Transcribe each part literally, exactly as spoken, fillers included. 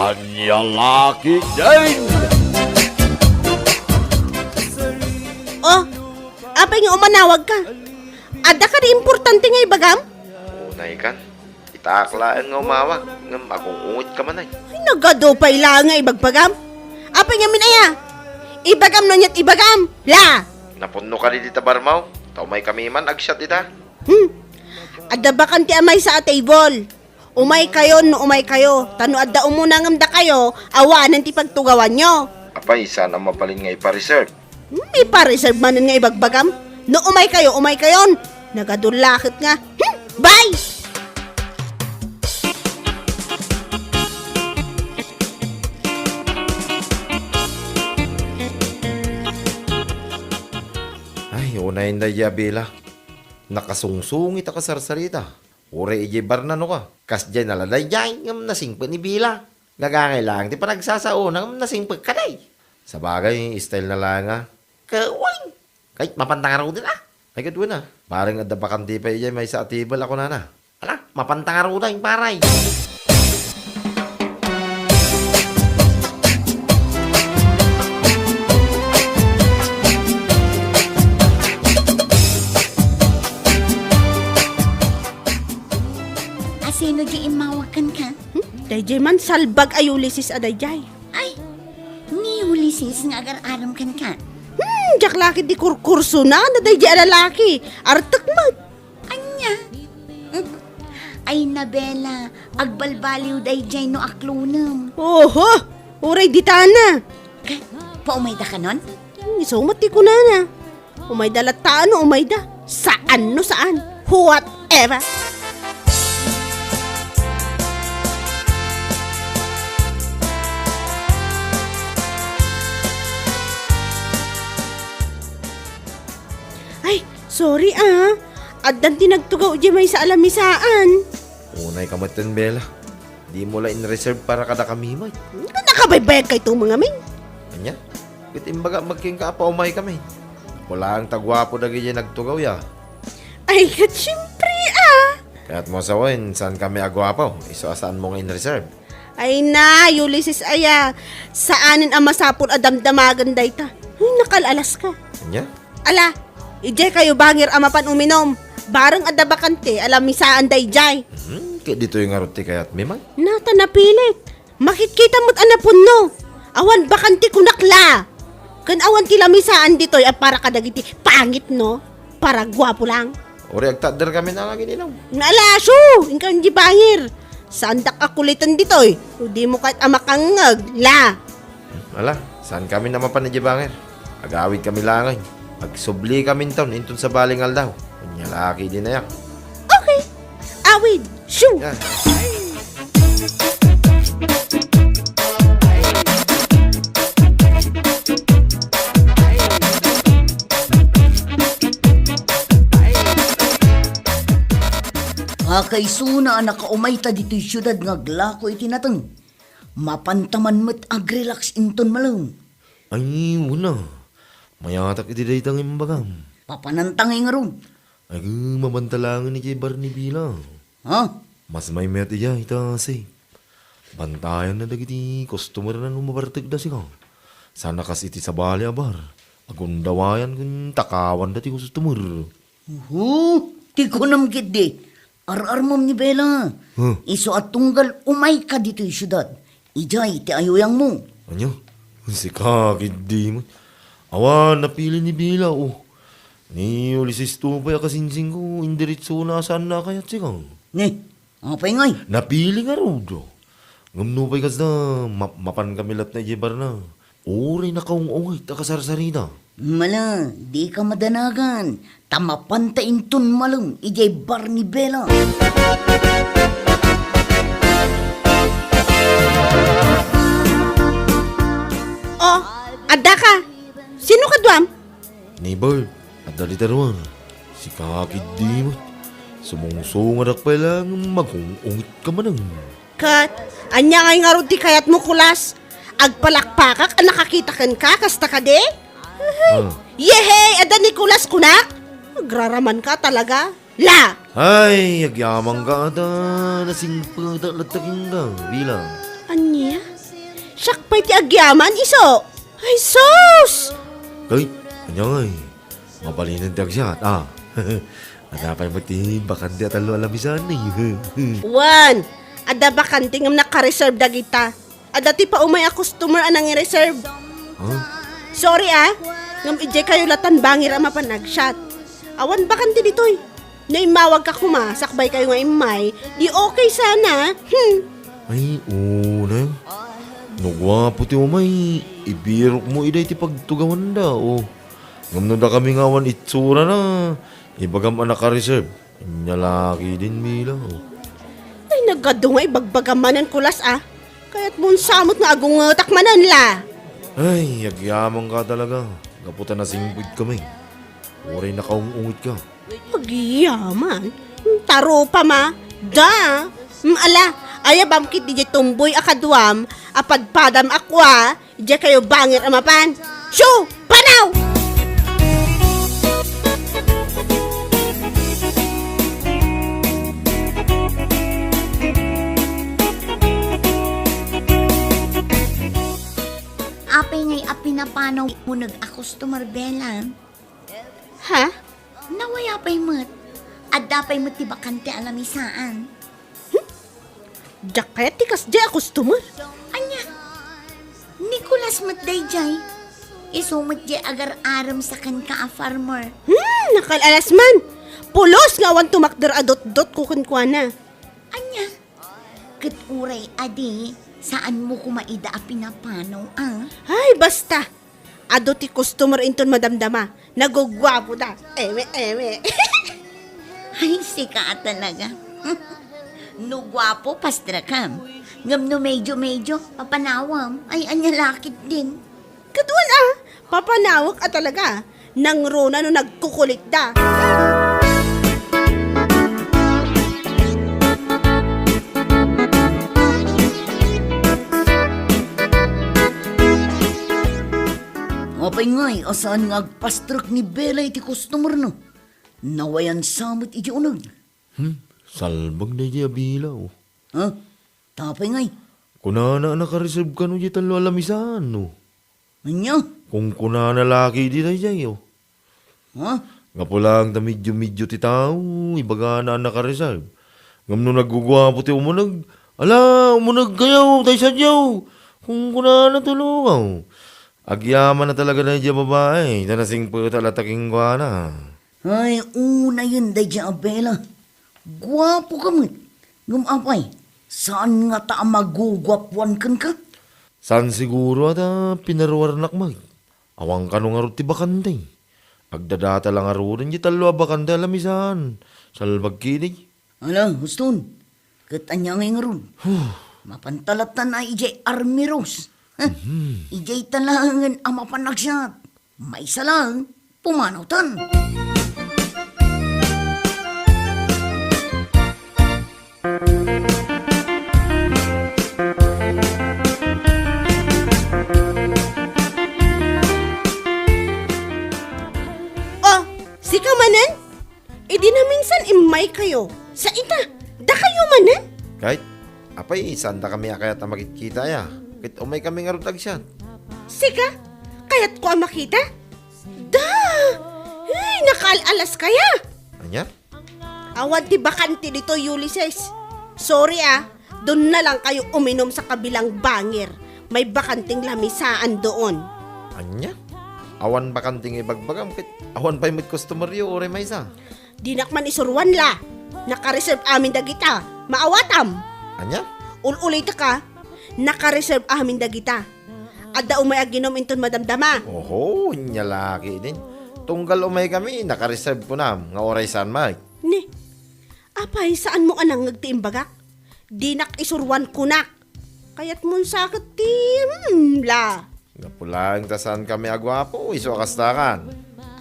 Ania la ketdin? Oh, apay nga umanawag ka? Adda kadi importante nga ibagam? Unay kan. Itaak laeng nga umawag, ngem agung-unget ka manen. Ay, nagadu pay la nga ibagbagam. Apay ngamin aya? Ibagam no ania't ibagam. La! Napunno kadi dita barmo? Ta umay kami man agsiat ita. Hmm. Adda bakante a maysa a table. Umay kayon no umay kayo. Ta no adda umuna ngem dakayo, awanen ti pagtugawanyo. Apay, saan a mabalin nga ipa-reserve? Hmm, ipa-reserve manen nga ibagbagam. No umay kayo, umay kayon. Nagadu la ket nga. Hmm, bye! Ay, unay daydiay a Bela. Nakasungsong ita kasarsarita. Uray idiay barna no ka. Kasdiay na la daydiay, ngem nasingpet ni Bela. Gagangay laeng ti panagsasaona, ngem nasingpet kadi. Sabagay, style na laeng a. Kawan! Kay, mapanta ngaruden, a. Ay, ket wen a. Bareng adda bakante pay idiay maysa a table a kunana. Ala, mapanta ngaruden, paray. Asino di immawag kenka? Hmm? Daydiay man salbag a Ulysses a daydiay. Ay, ni Ulysses nga agar-aram kenka. Hmm, diak la ketdi kurkursona, daydiay a lalaki. Artek met. Ania? Ay, Bela, agbalbaliw daydiay no aklonem. Oho, uray ditana. Ka, paumayda kanon? Hmm, isu met ti kunana. Umayda latta no umayda. Saan no saan. Whatever. Ay, sorry a. Addan ti nagtugaw idiay maysa a lamisaan. Unay ka metten, Bela. Dimo la in-reserve para kadakami met. Nakabaybayag kayto mangamin. Ania? Ket imbagak met kenka a paumaykami. Apo laeng ta guapo dagidiay nagtugaw ya. Ay, ket siempre a. Kayatmo a sawen, saan kami a guapo? Isu a saanmo nga in-reserve. Ay na, Ulysses aya. Saanen a masapul a damdamagen dayta. Ay, nakal-alas ka. Ania? Ala, idiay kayo bangir a mapan uminom. Bareng adda bakante a lamisaan daydiay. Hmm, ket ditoy ngarud ti kayatmi met. Nata napilit. Makitkita met a napunno. Awan bakante kunak la. Ken awan ti lamisaan ditoy a para kadagiti pangit, no? Para guapo lang. Uray agtadder kami na nga agin-inom. Ala, su! Inka idiay bangir. Saandak a kuliten ditoy. No dimo kayat a makangngeg, la. Ala, saan kami a mapan idiay bangir? Agawid kami laeng. Agsubli kami inton, inton sabali nga aldaw. Ania la ketdi nayak. Okay. Awid. Shoo! Yan. Kakaisuna a nakaumayta ditoy siudad nga aglako iti nateng. Mapanta man met agrelax inton malem. Ay, wen a. Mayatak iti dayta nga imbagam. Papananta ngay ngarud. Ay, mapanta laeng idiay bar ni Bela. Ha? Mas maymayat idiay ta safe. Bantayanna dagiti customer-na no mabartekda sika. Saan a kas iti sabali a bar. Agundawayan ken takawanda ti customer. Uhu, ti kunam ketdi. Ar-armem ni Bela. Huh? Isu a tunggal umayka ditoy siudad. Idiay ti ayuyangmo. Ania? Sika ketdi met. Awan, napili ni Bela, oh. Ni Ulises to pay a kasingsingko, indiretsona a saanna a kayat sika. Ne, apay ngay? Napili ngarud. Ngem nupay kasta, ma-, mapan kami latta idiay barna. Uray nakaung-ungit a kasarsarita. Mala, dika madanagan, ta mapanta inton malem idiay bar ni Bela. Oh, adda ka? Sino kaduam? Ni Bert, adda dita ruar. Sika ketdi met. Sumungsungadak pay laeng, magung-ungit ka manen. Ket, ania ngay ngarud ti kayatmo, Kulas? Agpalakpakak a nakakita kenka, kasta kadi? Ah. Yehey! Adda ni Kulas kunak? Agraraman ka talaga. La! Ay, agyaman ka ata. Nasingpetak latta kenka, Bela. Ania? Siak pay ti agyaman, isu. Ay, sus! Kay, ania ngay? Mabalinen ti agsiat, a. Adda pay met ti bakante a tallo a lamisaan, ay. Wen, adda bakante ngem naka-reserve dagita. Adda ti paumay a customer a nangi-reserve. Ha? Sorry, a. Ngem idiay kayo latan bangir a mapan agsiat. Awan bakante ditoy. No immawagka koma, sakbay kayo nga immay, di okay sana. Hmm. Ay, unay. No guapo ti umay, ibirokmo idiay ti pagtugawanda, o. Ngem no dakami nga awan itsurana, ibagam a naka-reserve. Ania la ketdin, Mila, o. Ay, nagadu nga ibagbagam manen, kulas, a. Kayatmon sa met nga agungetak manen la. Ay, agyamanka talaga. Gapu ta nasingpetkamin. Uray nakaung-ungetka. Agyaman? Tarupam a. Da! Mm, ala, ayabam ketdi diay tumboy a kaduam a padpadam a kua, diay kayo bangir a mapan. Shoo! Panaw! Apay ngay a pinapanawmo nag a customer, Bella? Ha? Nawaya pay met. Adda pay met ti bakante a lamisaan. Hmm? Diak kayat ti kasdiay a customer. Ania? Nicolas met daydiay. Isu met diay agar-arem sa kenka a farmer. Hmm, nakal-alas man. Pulos nga awan tumakder a dotdotko kenkuana. Ania? Ket uray a di, saanmo koma ida a pinapanaw, a? Ay, basta! Adu ti customer inton madamdama. Naguguapoda. Eme, eme. Ay, sika a talaga. No guapo, pastrekam. Ngem no medyo-medyo, papanawam. Ay, ania la ketdin. Kaduan a, papanawek a talaga. Nangruna no nagkukulitda. Apay ngay a saan nga agpastrek ni Bella iti customer na? Nawayan sa met iti uneg. Hmm, salbag daydiay a bilaw. Ha? Tapay ngay? Kunana a naka-reserve kano diay tallo a lamisaan, no? Ania? Kunkunana la ketdi daydiay, o. Ha? Gapu laeng ta medyo-medyo ti tao, ibagana a naka-reserve. Ngem no nagguguapo ti umuneg, "Ala, umuneg kayo, tay sadiaw!" Kunkunana tulokaw. Agyaman a talaga daydiay a babai, ta nasingpeta latta kenkuana. Ay, unayen daydiay a Bella. Guapoka met. Ngem apay, saan ngata a maguguapoan kenka? Saan siguro a ta pinaruarnak met. Awan kano ngarud ti bakante. Agdadata la ngaruden diay tallo a bakante a lamisaan. Salbag ketdi. Ala, huston. Ket ania ngay ngarud? Huh. Mapanta latta a idiay Army Rose. Heh, mhm. Idiay ta laengen a mapan agsiat. Maysa laeng, pumanawtan. Oh, sika manen? Idi naminsan immaykayo. Sa ita, dakayo manen? Kayat, apay, saandakami a kayat a makitkita aya. Ket umaykami ngarud agsiat. Sika? Kayatko a makita? Da! Ay, nakaal-alas kaya? Ania? Awan ti bakante ditoy, Ulises. Sorry, ah. Duna lang kayo uminom sa kabilang bangir. May bakanting lamisaan doon. Ania? Awan bakante nga ibagbagam ket awan pay met customer yo, uray maysa. Dinak man isuruan la. Naka-reserve amin dagita. Maawatam. Ania? Ul-ulitek a. Naka-reserve amin dagita. Adda umay aginom inton madamdama. Oho, ania la ketdin. Tunggal umaykami, naka-reserve kunam, nga uray saan met. Ni, apay, saanmo a nangngeg ti imbagak? Dinak isuruan kunak. Kayatmon sa ket ti, hmm, la. Gapu laeng ta saankami a guapo, isu a kastakan.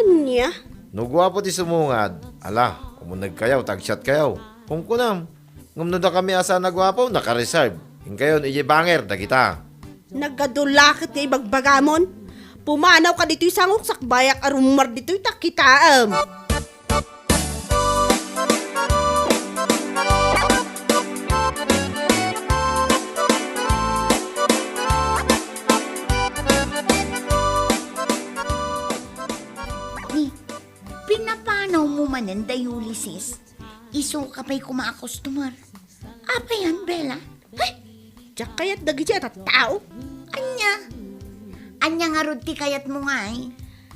Ania? No guapo ti sumungad, ala, umuneg kayo, tagsiat kayo. Kunkunam, ngem no dakami a saan a guapo, naka-reserve. Inkayon, idiay bangir, dagita. Nagadu la ket nga ibagbagamon. Pumanawka ditoy sangok, sakbayak a rummuar ditoy ta kitaem. Manen da Ulysses, isu ka pay koma a customer. Apay yan, Bella? Ay, diak kayat dagiti a tattao. Ania? Ania ngarud ti kayatmo ngay?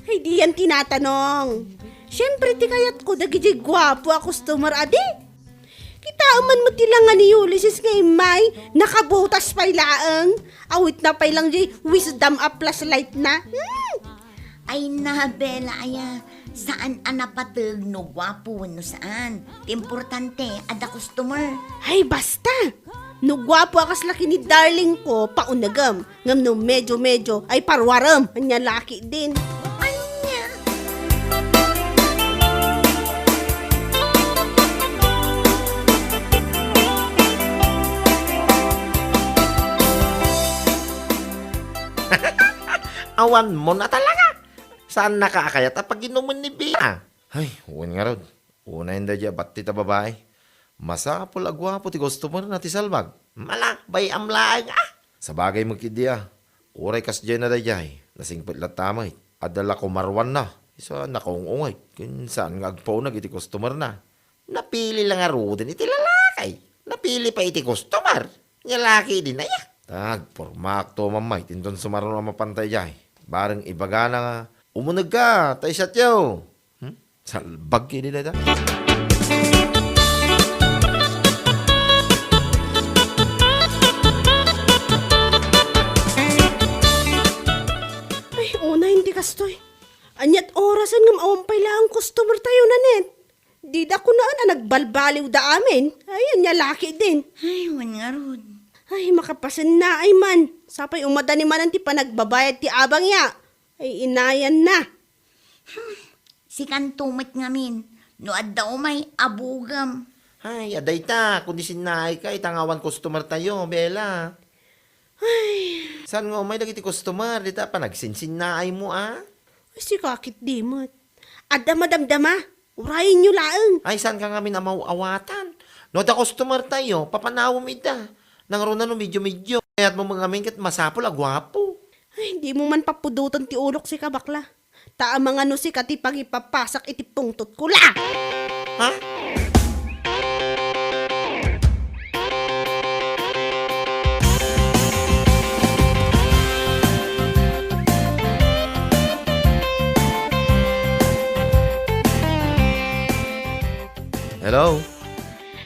Ay, diyan tinatanong. Siyempre, ti kayatko dagiti guapo a customer, adi. Kitaem man met ti langa ni Ulysses nga immay, nakabutas pay laeng. Awitna pay lang di wisdom a flashlight na. Hmm. Ay na, Bella, aya, saan a napateg no guapo wenno saan. Ti importante, adda customer. Ay, basta! No guapo a kasla ken ni darling ko, paunegem. Ngem no medyo-medyo, ay parwarem. Ania laki din. Ania? Awan mo na talaga. Saan na ka a kayat a paginumen ni Bea? Ay, wen ngarud. Unayen daydiay a batti ta babai. Masapul a guapo ti customer na ti salbag. Malakbay-am laeng, ah! Sabagay met ketdi a. Uray kasdiay na daydiay, nasingpet latta met. Adda la kumaruanna. Isu a nakaung-ungeg. Ken saan nga agpauneg iti customer na. Napili la ngaruden iti lalaki. Napili pay iti customer. Nia laki din aya. Agpormaakto mammay, inton sumaruno a mapanta idiay. Bareng ibagana nga, "Umuneg ka, ta isatyo." Hmm? Salbag kidi dayta. Ay, una, hindi kastoy. Aniat orasen ngem awan pay laeng customer tayo, Nanet. Dida kunaan a nagbalbaliwda amin. Ay, ania laki din. Ay, wen ngarud. Ay, makapasennaay man. Sapay umadani manen ti panagbabayad ti abang ya. Ay, inayan na. Hmm, sikanto met ngamin. No adda umay, abugem. Ay, adda ita, kundi sinnaay ka, ita nga awan customer tayo, Bella. Ay. Saan nga umay dagiti customer, dita panagsinsinnaay mo, ah? Ay, sika ketdi met. Adda madamdama, urayenyo laeng. Ay, saan ka ngamin a maw-awatan? No adda customer tayo, papanawem ida. Nangruna no medyo-medyo. Kayat mo mangamin ket masapul a guapo. Ay, di mo man papudotan ti ulok sika, bakla. Ta amangan no sika ti pangipapasak iti pungtotko la. Ha? Hello?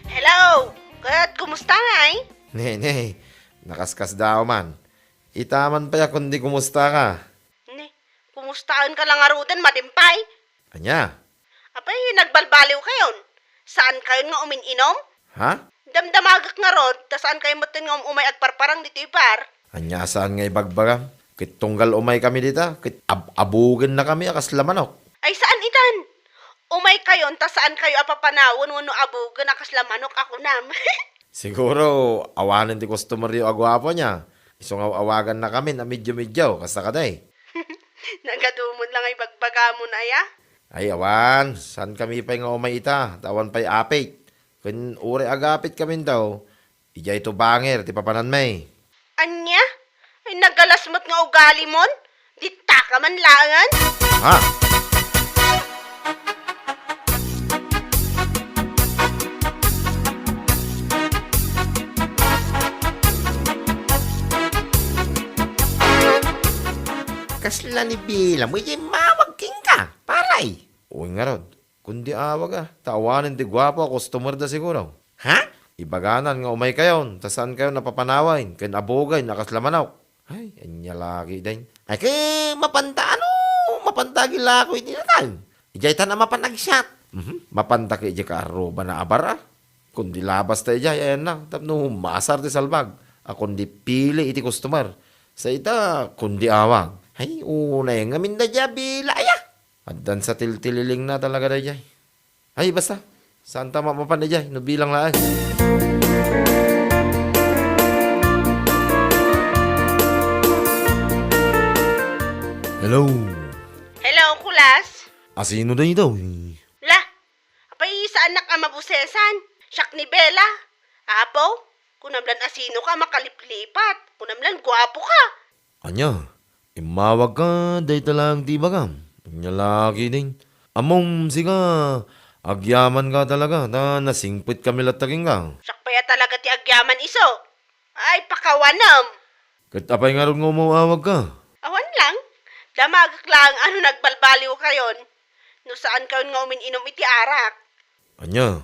Hello! Ket kumusta ngay? Ne, ne. Nakaskasdaaw man. Ita man pay a kundi kumusta ka? Ne, kumustaen ka la ngaruden, madimpay? Ania? Apay, nagbalbaliw kayon? Saan kayon nga umin-inom? Ha? Damdamagek ngarud, ta saan kayo metten nga um-, umay agparparang ditoy bar? Ania a saan nga ibagbagam? Ket tunggal umay kami dita, ket ab-, abugen na kami a kasla manok. Ay, saan itan? Umay kayon, ta saan kayo a papanawen wenno abugen a kasla manok a kunam? Siguro, awanen ti customer yo a guapo nia. Isu nga awagan na kami a medyo-medyo, kasta kadi. Nagadumon lang ay bagbagamon aya? Ay, awan. Saan kami pay nga umay ita, ta awan pay apit. Ken uray agapit kami daw, idiay to banger ti papananmi. Ania? Ay, nagalas met nga ugalimon? Ditta ka man laengen? Ha? Kasla ni Bila mo, idiay mawag kenka, paray. Uy, ngarud, kundi awag, ah. Ta awanen ti guapo a customer da siguro. Ha? Ibaganan nga umay kayon, ta saan kayon a papanawen ken abugen a kasla manok. Ay, ania laki din. Ay, ke, mapanta ano? Mapanta agilako iti natay. Idiay tan a mapan agsiat. Mhm. Mapanta ke idiay kaarruba na a bar, ah. Kundi labas ta idiay, ayan na. Tapno masar ti salbag. A kundi pili iti customer. Sa ita, kundi awag. Ay, unay ngamin da dia bila, aya. Addan sa tiltililingna talaga daydiay. Ay, basta. Saan ta mapapan daydiay? No bilang laeng. Hello. Hello, Kulas. Asino daytoy? La, apay saanak a mabusesan? Siak ni Bella. Apo, kunam lan asino ka makaliplipat. Kunam lan guapo ka. Ania? Immawag ka, dayta laeng ti ibagam. Ania laki din. Ammom, sika, Agyamanka talaga, ta nasingpetkami latta kenka. Siak pay a talaga ti agyaman isu. Ay, pakawanem. Ket apay ngarud nga umaw-awagka? Awan lang. Damagek laeng a no nagbalbaliwkayon, no saankayon nga umin-inom iti arak. Ania?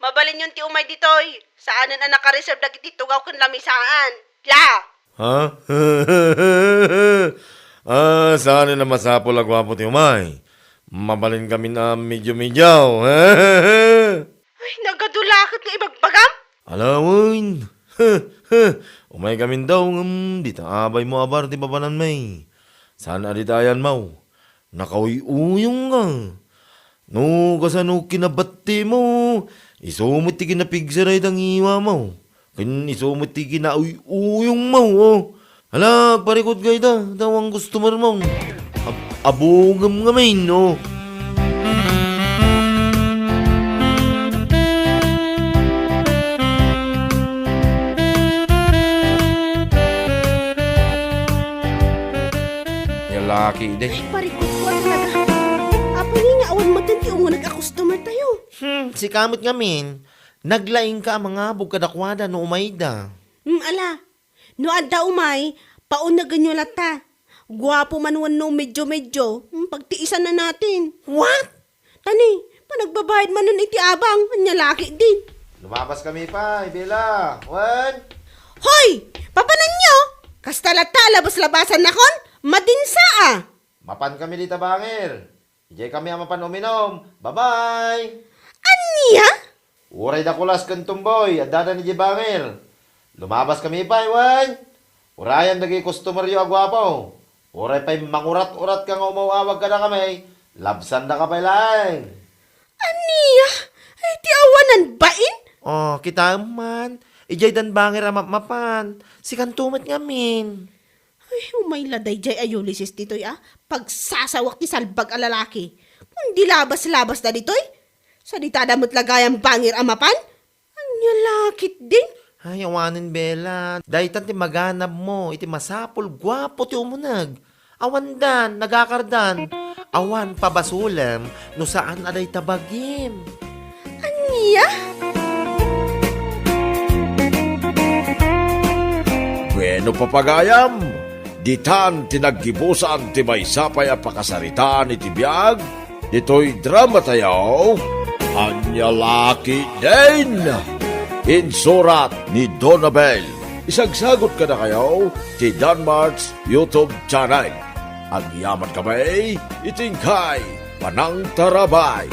Mabalinyon ti umay ditoy. Saanen a nakareserve dagiti tugaw ken lamisaan. La! Ha? Ah, saanen a masapul a guapo ti umay. Mabalinkamin a medyo-medyo. Ay, nagadu la ket nga ibagbagam? Ala wen. Umaykamin daw, ngem dita abaymo a bar ti papananmi. Saan a dita ayanmo? Nakauy-uyongka. No kasano kinabattimo, isu met ti kinapigsa dayta ngiwamo. Ken isu met ti kinauy-uyongmo, o. Hala, agparikut ka ita, ta awan customermo. Ab-, abungem ngamin, o. Nia laki, day. Ay, parikutko a talaga. Apay nga awan met ti umuneg a customer tayo? Hmm, sika met ngamin. Naglaingka a mangabog kadakuada no umayda. Hmm, ala. No adda umay, paunegenyo latta. Guapo man wenno medyo-medyo, hmm, pagtiisanna natin. What? Tani, panagbabayad manen iti abang, ania laki din. Lumabaskami pay, Bella. Wen? Hoy! Papananyo? Kasta latta a labas-labasannakon? Madinsa a! Mapankami dita bangir. Idiaykami a mapan uminom. Bye-bye! Ania? Uray dakulas ken tumboy, addada idiay bangir. Lumabaskami pay, wen? Urayan dagiti customeryo a guapo. Uray pay mangurat-uratka nga umaw-awag kadakami, labsandaka pay laeng. Ania? Ay, ti awanan bain? O, kitaem man. Idiay dan bangir a mapmapan. Sikanto met ngamin. Ay, umay la daydiay a Ulysses ditoy a pagsasawak ti salbag a lalaki. Kundi labas-labasda ditoy. Saditada met la gayam bangir a mapan. Ania la ketdin? Ay, awanen, Bella. Daytan ti maganabmo iti masapul, guapo ti umuneg. Awandan, nagakardan. Awan pabasolem no saan a dayta bagim. Ania? Bueno, papagayam, ditan ti naggibusan ti maysa pay a pakasaritaan iti biag ditoy drama tayo, Ania la ketdin. Insurat ni Donabel. Isagsagut kadakayo ti Danmart's YouTube channel. Agyamankami iti inkay panangtarabay.